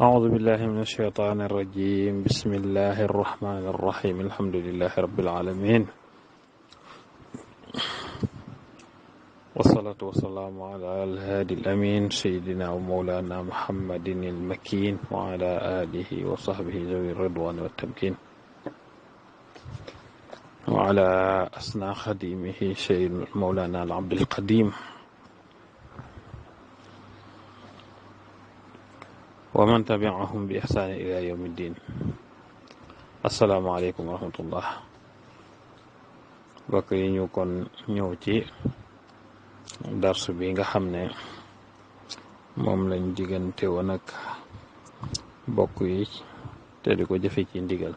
أعوذ بالله من الشيطان الرجيم. بسم الله الرحمن الرحيم. الحمد لله رب العالمين، والصلاة والسلام على الهادي الأمين سيدنا ومولانا محمد المكين وعلى آله وصحبه ذوي الرضوان والتمكين وعلى أسنى خديمه سيد مولانا العبد القديم ومن تبعهم بإحسان إلى يوم الدين. السلام عليكم ورحمة الله. bokk yi ñu kon ñëw ci darsu bi nga xam ne moom lañ diggante woon ak bokk yi te di ko jëfe ci ndigal,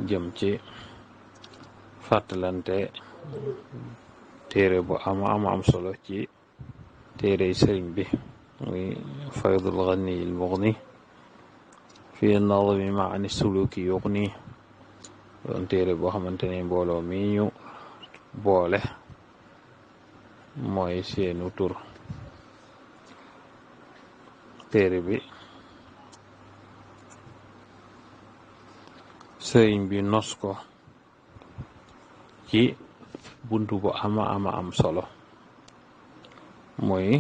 jëm ci fàttalante téere bu am solo ci téere sëriñ bi muy faydul ghani al mughni fi nadmi maani suluki yughni, doon téere boo xamante ne mbooloo mi ñu boole mooy seenu tur. téere bi sëriñ bi nos ko ci buntu bu am solo, mooy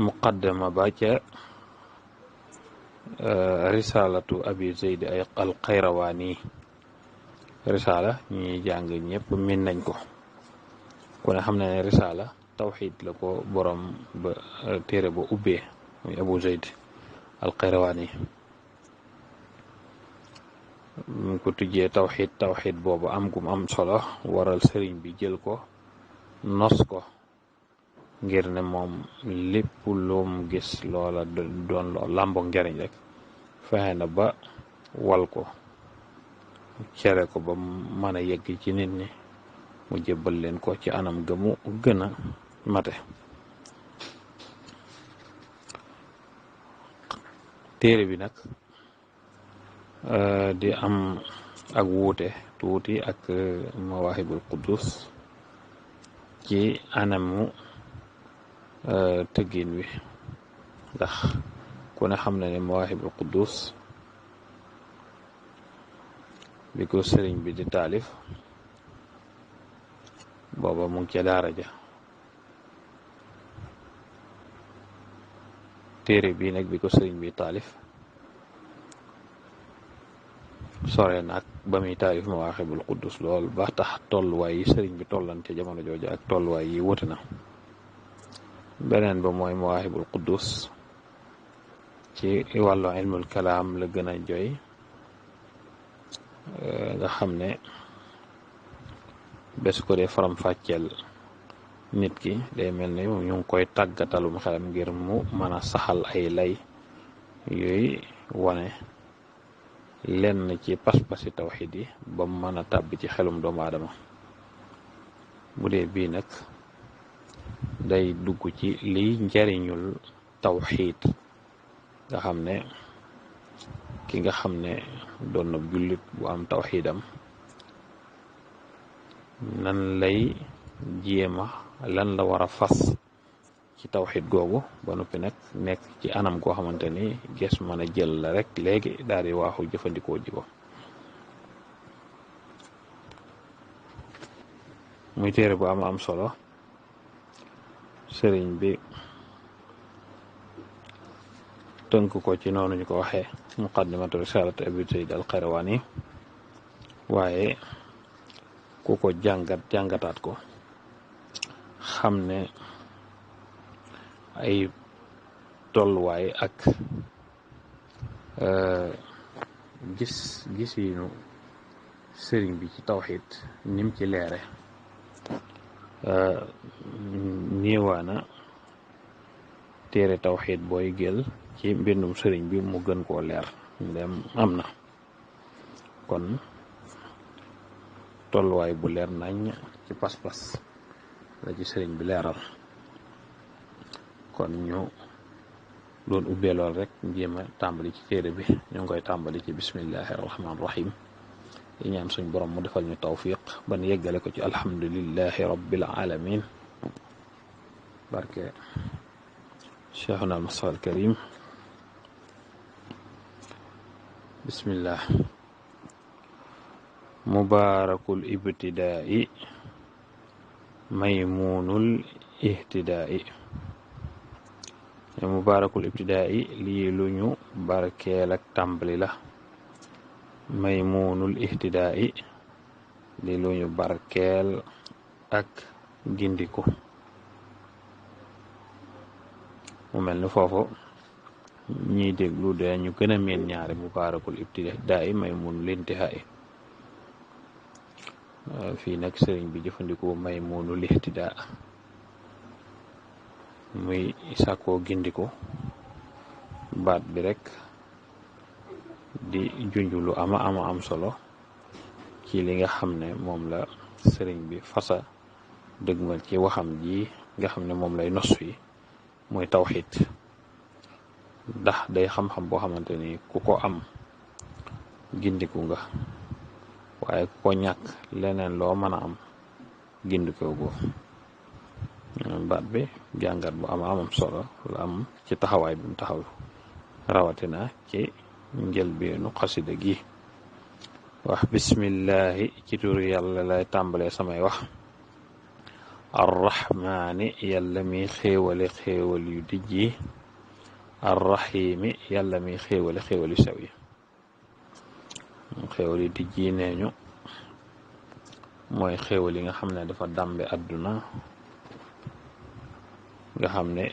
muqaddama ba ca risalatu abi zayd al qayrawani. risala ñuy jàng ñëpp min nañ ko, ku ne xam na ne risala tawxid la ko borom ba téere ba ubbee, muy abu zayd al qayrawani. mu ko tujjee tawxid boobu am gum am solo waral sëriñ bi jël ko nos ko ngir ne moom lépp lum gis loola doon loo làmboog njariñ rek fexe na ba wal ko cere ko ba mën a yegg ci nit ñi, mu jébbal leen ko ci anam gëmu gën a mate. téere bi nag di am ak wuute tuuti ak mawaahibul quddus ci anamu tëggin wi, ndax ku ne xam na ne mawaahibul quddus bi ko sëriñ bi di taalif booba mu ngi ca daara ja. téere bi nag bi ko sëriñ bi taalif sore naag ba muy taalif mawaahibul quddus lool, ba tax tolluwaay yi sëriñ bi tollan ca jamono jooju ak tolluwaay yi wuute na. beneen ba mooy mawaahibul quddus ci wàllu ilmul kalaam la gën a joy, nga xam ne bés ko dee faram fàcceel nit ki day mel ne ñu ngi koy tàggatalum xelam ngir mu mën a saxal ay lay yooyu wane lenn ci pas-pasi tawxid yi ba mu mën a tàbbi ci xelum doomu aadama. bu dee bii nag day dugg ci liy njariñul tawxid, nga xam ne ki nga xam ne doon na jullit bu am tawxidam nan lay jéema lan la war a fas ci tawxid googu ba noppi nag nekk ci anam goo xamante ni ges mën a jël la rek léegi daal di waaxu jëfandikoo ji ko. muy téere bu am solo. sëriñ bi tënk ko ci noonu ñu ko waxee muqaddimatu risalati abi zayd al qayrawani, waaye ku ko jàngataat ko xam ne ay tolluwaay ak gisiinu sëriñ bi ci tawxid nim ci leere niiwaana téere tawxid booy jël ci mbindum sëriñ bi mu gën koo leer ndem am na. kon tolluwaay bu leer nañ ci pas-pas la ci sëriñ bi leeral. kon ñu doon ubbee lool rek jéem a tàmbali ci téere bi. ñu ngi koy tàmbali ci bismillahi rahmaani rahim, di ñaan suñ borom mu defal ñu tawfiq ban yeggale ko ci alhamdulillahi rabbil alamin. barke cheikhuna al Mustafa al Karim. bismillah. mubaarakul ibtidaa'i maymuunul ihtidaa'i. mubaarakul ibtidaa'i lii lu ñu barkeel ak tàmbali la. maymuunul ihtidaa'i lii lu ñu barkeel ak gindiku. mu mel ni foofu ñiy déglu dañu gën a miin ñaari mubaarakul ibtidaa'i maymuunul intihaa'i. fii nag sëriñ bi jëfandikoo maymuunul ihtidaa muy sàkkoo gindiku. baat bi rek di junj lu ama am solo ci li nga xam ne moom la sëriñ bi fasa dëgmal ci waxam ji nga xam ne moom lay nos yi mooy tawxiid. ndax day xam-xam boo xamante ni ku ko am gindiku nga, waaye ku ko ñàkk leneen loo mën a am gindikoo go. baat bi jàngat bu am solo la am ci taxawaay bi mu taxaw, rawatina ci njëlbeenu xasida gi. wax bismillahi ci turu yàlla lay tàmbalee samay wax. arrahmaani yàlla mi xéewale xéewal yu dijj yi. arrahimi yàlla mi xéewale xéewal yu sew yi. xéewal yu dijj yi nee ñu mooy xéewal yi nga xam ne dafa dàmbe àdduna, nga xam ne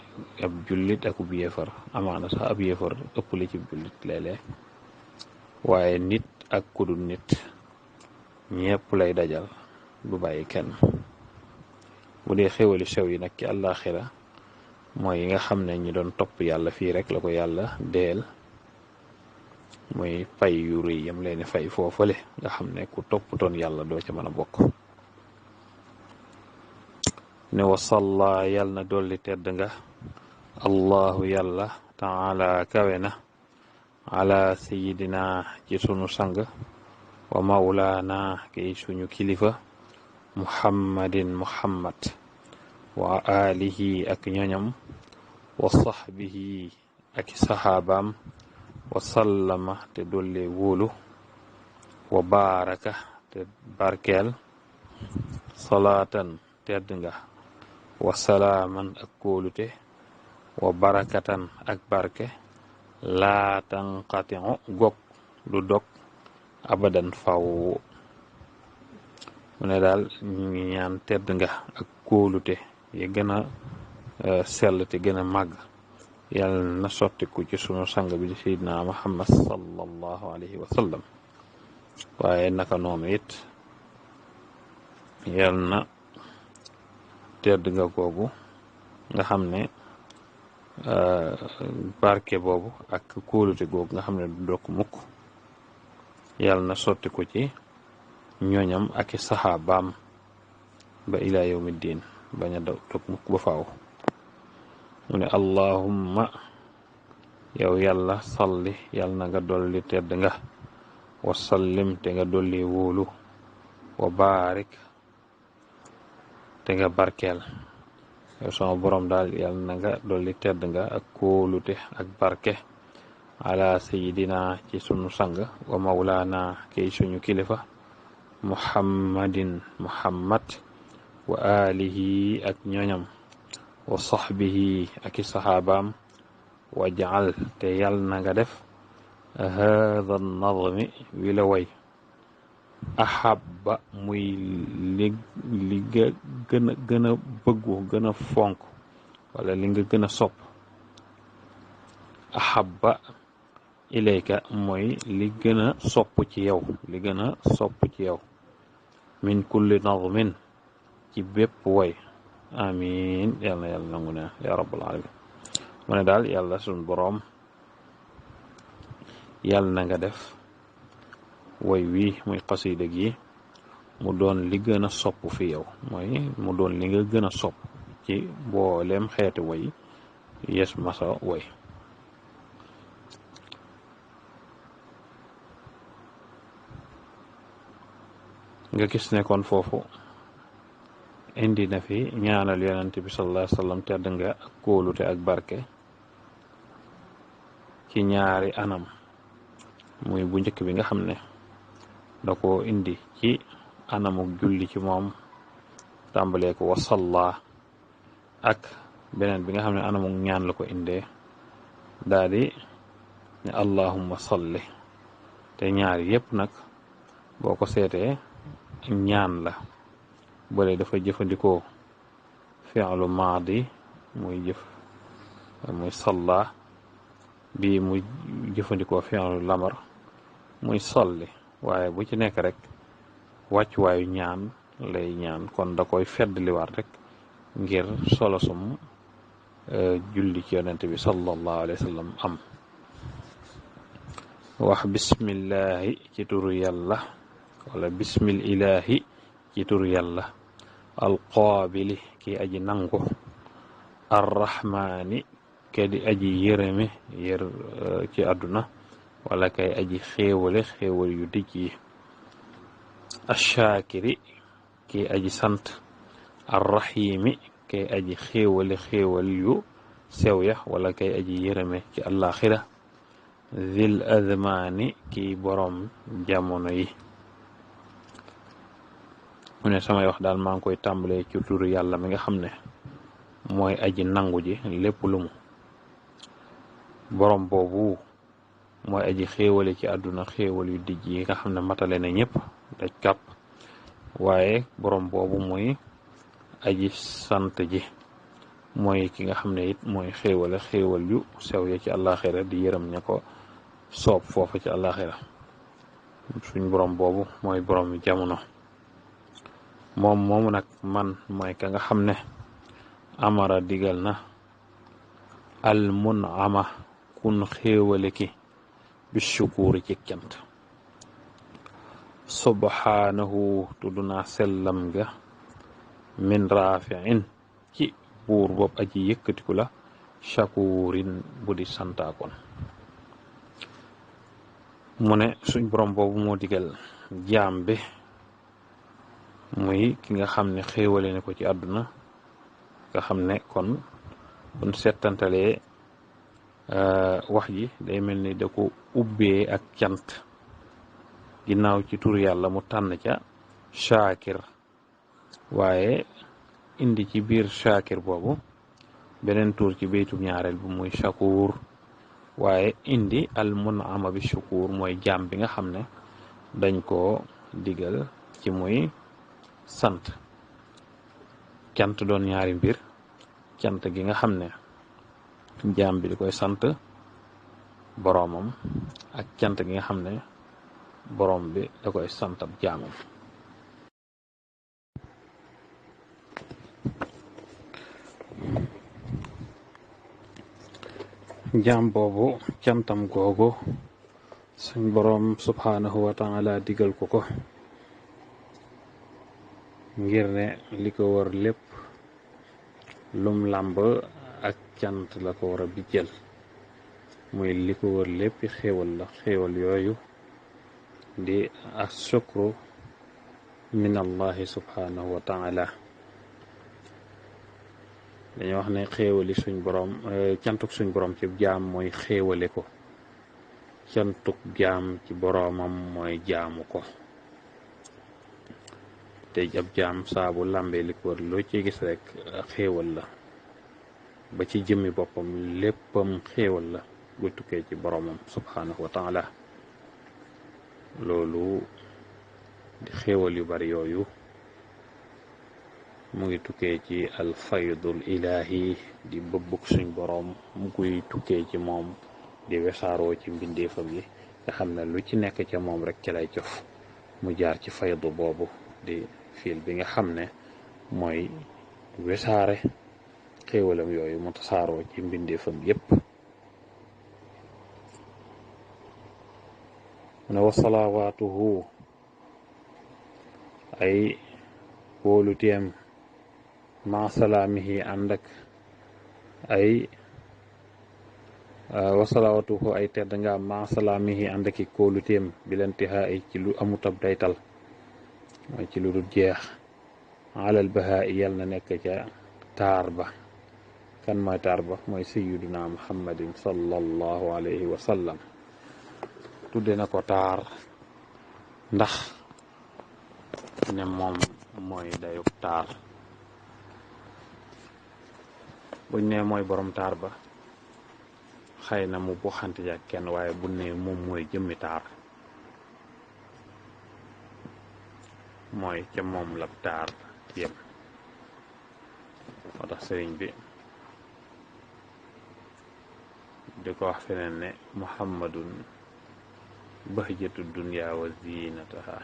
ab jullit ak ab yéefar, amaana sax ab yéefar ëpp li ci jullit léeg-léeg, waaye nit ak kudul nit ñépp lay dajal du bàyyi kenn. bu dee xéwali sew yi nag ci àllaaxira mooy yi nga xam ne ñi doon topp yàlla fii rek la ko yàlla deel, muy fay yu rëy yam leen fay foofale nga xam ne ku toppatoon yàlla doo ca mën a bokk. ne wasalla yàll na dolli tedd nga allahu yàlla taala kawe na ala sayidina ci sunu sang wa maulana kay suñu kilifa muhammadin muhammad wa alihi ak ñoñam wa sahbihi ak saxaabaam wa sallama te dolle wóolu wa baraka te barkeel salaatan tedd nga wa salaaman ak kóolute wa barakatan ak barke laa tanqatiu gog du dog abadan faw. mu ne daal ñu ngi ñaan tedd nga ak kóolute yi gën a sell te gën a màgg yàlla na sottiku ci sunu sang bi di sayyidina Muhammad sallallahu alayhi wa sallam. waaye naka noonu it yàlla na tedd nga googu nga xam ne barke boobu ak kóolute googu nga xam ne du dokk mukk yàlla na sotti ko ci ñooñam ak i saxaabaam ba ila yawmi diin bañ a dog mukk ba faaw. mu ne allahumma yow yàlla salli yàlla na nga dolli tedd nga wa sallim te nga dolli wóolu wa baarik te nga barkeel. yow sama borom daal yàlla na nga dolli tedd nga ak kóolute ak barke ala sayidina ci sunu sang wa mawlaana kay suñu kilifa muhammadin muhammad wa alihi ak ñoñam wa sahbihi ak i saxaabaam wa jaal te yàlla na nga def haada nadmi wi la way ahabba muy li nga gën a bëggu gën a fonk wala li nga gën a sopp. ahabba ilayka mooy li gën a sopp ci yow, li gën a sopp ci yow. min kulli nadmin ci bépp way. amin yàlla na yàlla nangu ne ya rabbal alamin. mu ne daal yàlla suñ boroom yàlla na nga def way wii muy xasida gi mu doon li gën a sopp fi yow, mooy mu doon li nga gën a sopp ci mboolem xeeti way yes masa way. nga gis ne kon foofu indi na fi ñaanal yonent bi sallallahu alayhi wa sallam tedd nga ak kóolute ak barke ci ñaari anam muy bu njëkk bi nga xam ne da ko indi ci anamuk julli ci moom tàmbalee ko wasalla ak beneen bi nga xam ne anamuk ñaan la ko indee daal di ne allahumma salli te ñaari yépp nag boo ko seetee ñaan la bële dafa jëfandikoo fi'lu maadi muy salla bii mu jëfandikoo fi'lu lamar muy solli waaye bu ci nekk rek wàccuwaayu ñaan lay ñaan kon da koy feddliwaat rek ngir solo sum julli ci yonente bi sallallahu alayhi wa sallam am wax bismillahi ci turu yàlla wala bismil ilahi ci turu yàlla alqaabili ki aji nangu arrahmaani ke di aji yërëme ci àdduna wala kay aji xéewale xéewal yu dijj yi ashaakiri ki aji sant arrahimi kay aji xéewale xéewal yu sew ya wala kay aji yërëme ci àllaaxira zil azmaani ki borom jamono yi mu ne samay wax daal maa ngi koy tàmbalee ci turu yàlla mi nga xam ne mooy aji nangu ji lépp lu mu borom boobu mooy aji xéewale ci àdduna xéewal yu dijj yi nga xam ne matale na ñëpp daj kàpp waaye borom boobu mooy aji sant ji mooy ki nga xam ne it mooy xéewale xéewal yu sew ya ci àllaaxira di yërëm ña ko soob foofu ci àllaaxira suñ borom boobu mooy borom jamono moom moomu nag man mooy ka nga xam ne amara digal na al mun'ama kun xéewale ki bi shukuuri ci cant subhanahu tudd naa sellam ga min rafi'in ci buur bopp aji yëkkatiku la shakurin bu di santaakoon mu ne suñ borom boobu moo digal jaam bi muy ki nga xam ne xéewale ne ko ci àdduna nga xam ne kon buñ settantalee wax ji day mel ni da ko ubbee ak cant ginnaaw ci tur yàlla mu tànn ca shaakir waaye indi ci biir shaakir boobu beneen tur ci baytum ñaareel bu muy shakur waaye indi al mun'ama bi shukur mooy jaam bi nga xam ne dañ koo digal ci muy sant cant doon ñaari mbir cant gi nga xam ne jaam bi di koy sant boroomam ak cant gi nga xam ne boroom bi da koy sant ab jaamam jaam boobu cantam googu suñ boroom subhanahu wa taala digal ko ngir ne li ko war lépp lum làmb ak cant la ko war a bijjal muy li ko wër lépp xéewal la xéewal yooyu di ashukru min allahi subhanahu wa taala dañuy wax ne xéewali suñ borom cantuk suñ borom ci jaam mooy xéewale ko cantuk jaam ci boroomam mooy jaamu ko te ab jaam saabu làmbee li ko wër loo ci gis rek xéewal la ba ci jëmmi boppam léppam xéewal la gu tukkee ci boroomam subhanahu wa taala loolu di xéewal yu bari yooyu mu ngi tukkee ci alfaydul ilahi di bëbbuk suñ boroom mu koy tukkee ci moom di wesaaroo ci mbindeefam yi nga xam ne lu ci nekk ca moom rek ci lay cof mu jaar ci faydu boobu di fiil bi nga xam ne mooy wesaare xéewalam yooyu mu tasaaroo ci mbindeefam yépp mu ne wasalawaatuhu ay wóoluteem ma salaamihi ànd ak ay wasalawaatuhu ay tedd nga ma salaamihi ànd ak i kóoluteem bilantihaa ay ci lu amut ab daytal mooy ci lu dul jeex alal bahaa yal na nekk ca taar ba kan mooy taar ba mooy sayyiduna muhammadin sallallahu alayhi wa sallam. tudde na ko taar ndax ne moom mooy dayub taar. buñ ne mooy borom taar ba xëy na mu buxante ak kenn, waaye bu ne moom mooy jëmmi taar mooy ca moom la taar yem. moo tax sëriñ bi di ko wax feneen ne muhammadun bahjatu dunya wa zinataha,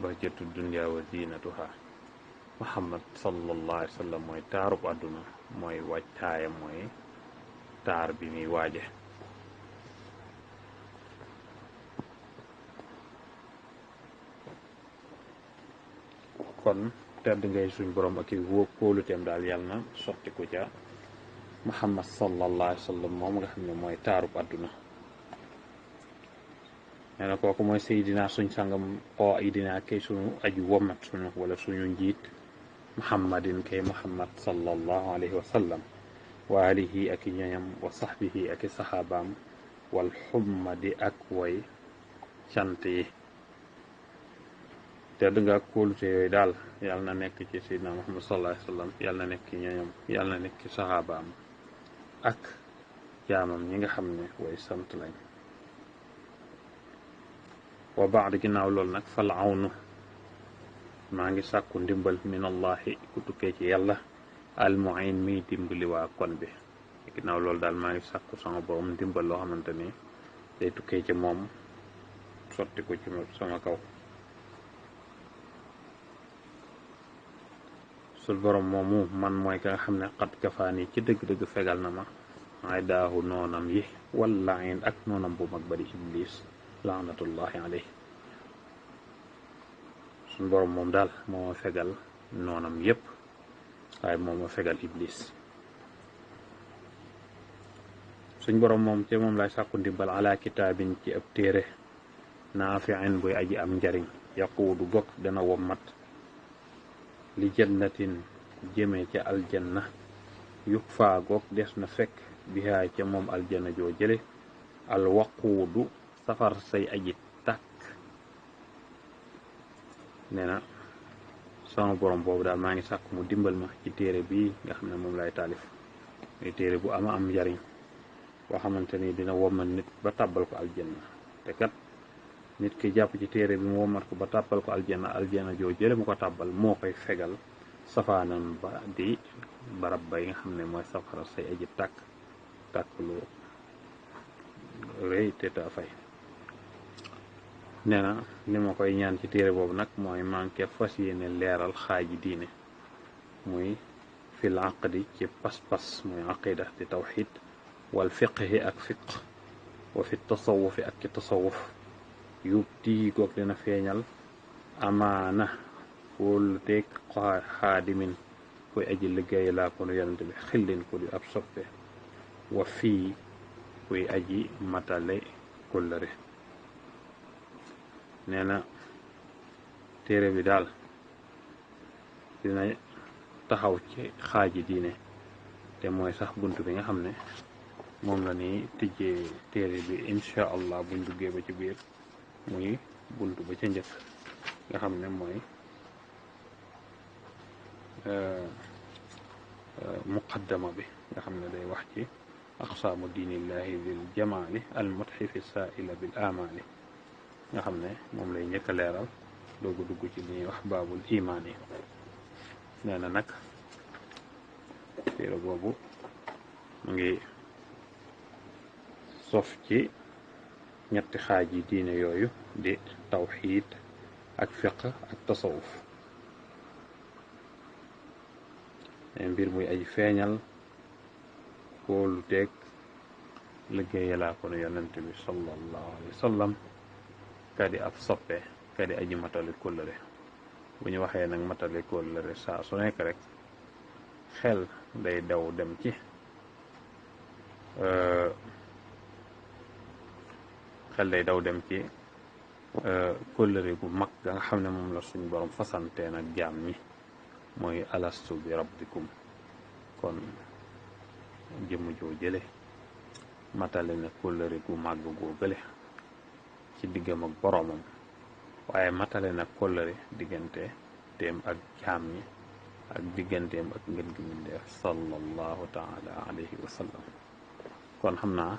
bahjatu dunya wa zinatuha. muhammad sallallahu alayhi wa sallam mooy taarub àdduna, mooy wàccaaya, mooy taar bi muy waaje. kon tedd ngay suñ borom ak i kóoluteem daal yàlla na sotti ku ca muhammad sallallahu alayhi wa sallam moom nga xam ne mooy taarub àdduna. nee na kooku mooy seydina suñ sangam oo ay dinaa kay suñu aju womat suñu wala suñu njiit muhammadin kay muhammad sallallahu alayhi wa sallam wa alihi ak i ñoñam wa sahbihi ak i saxaabaam wal xummadi ak way cant yi. tedd nga ak kóolute yooyu daal yàlla na nekk ci seydina muhammad sallallahu alayhi wa sallam, yàlla na nekk ci ñoñam, yàlla na nekk ci saxaabaam ak jaamam ñi nga xam ne way sant lañ. wa baad ginnaaw loolu nag fal awnu maa ngi sàkku ndimbal min allahi ku tukkee ci yàlla al muin miy dimbali waa kon bi. ginnaaw loolu daal maa ngi sàkku sama borom ndimbal loo xamante ni day tukkee ci moom sotti ko ci sama kaw. sul borom moomu man mooy ka nga xam ne xat kafaani ci dëgg-dëgg fegal na ma ay daahu noonam yi wala ayn ak noonam bu mag bari iblis laanatullahi alayhi. suñ borom moom daal moo ma fegal noonam yépp, waaye moo ma fegal iblis. suñ borom moom te moom lay sàkku ndimbal ala kitaabin ci ab téere naafi'in buy aji am njariñ yaquudu gog dana wommat li jannatin jëmee ca aljanna yuk faa goog des na fekk bihaa ca moom aljanna joo jële alwaquudu safar say aji tàkk. nee na sama borom boobu daal maa ngi sàkk mu dimbal ma ci téere bii nga xam ne moom lay taalif. muy téere bu ama am njariñ boo xamante ni dina wommat nit ba tàbbal ko aljanna. te kat nit ki jàpp ci téere bi mu wommat ko ba tàbbal ko aljanna, aljanna joo jële mu ko tàbbal moo koy fegal safaanam ba di barab ba yi nga xam ne mooy safara say aji tàkk tàkk lu rëy te ta fay. nee na ni ma koy ñaan ci téere boobu nag mooy manqué fas yéene leeral xaaji diine, muy fil aqdi ci pas-pas muy aqida di tawxid, wal fiqhi ak fiq, wa fi tasawufi ak ci tasawuf. yub tii goog dina feeñal amaana fóolu teeg xaadimin koy aji liggéey laa ko nu yonente bi xillin ko di ab soppe, wa fii koy aji matale kóllëre. nee na téere bi daal dina taxaw ci xaaji diine, te mooy sax bunt bi nga xam ne moom la ni tijjee téere bi incha allah buñ duggee ba ci biir, muy bunt ba ca njëkk nga xam ne mooy muqaddama bi nga xam ne day wax ci aqsaamu diinillahi bil jamaali al mutxifi saaila bil amaali nga xam ne moom lay njëkk a leeral doogu dugg ci li ñuy wax baabul imaan yi. nee na nag téere boobu mu ngi sof ci ñetti xaaj yi diine yooyu di tawxiid ak fiq ak tasawuf. mbir muy ay feeñal kóolu teeg liggéeyalaa ko ne yonent bi sallallahu alayhi wa sallam kadi ab soppe kadi aji matali kóllëre. bu ñu waxee nag matali kóllëre saa su nekk rek xel day daw dem ci kóllëre gu mag ga nga xam ne moom la suñ borom fasanteen ak jaam ñi mooy alastu bi rabbikum. kon jëmm joo jële matale na kóllëre gu màgg goo gële ci diggam ak boroomam, waaye matale na kóllëre diggante teem ak jaam ñi ak digganteem ak ngën gi mindeef sallallahu taala alayhi wa sallam. kon xam naa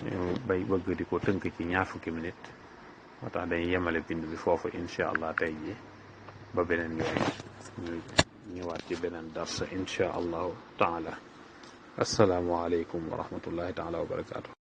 ñu bay bëgg di ko tënk ci ñaar fukki minit, moo tax dañuy yemale bind bi foofu incha allah tey ji ba beneen yoon ñu ñëwaat ci beneen darsa incha allahu taala. assalaamu aleykum wa rahmatullahi taala wa barakaatu.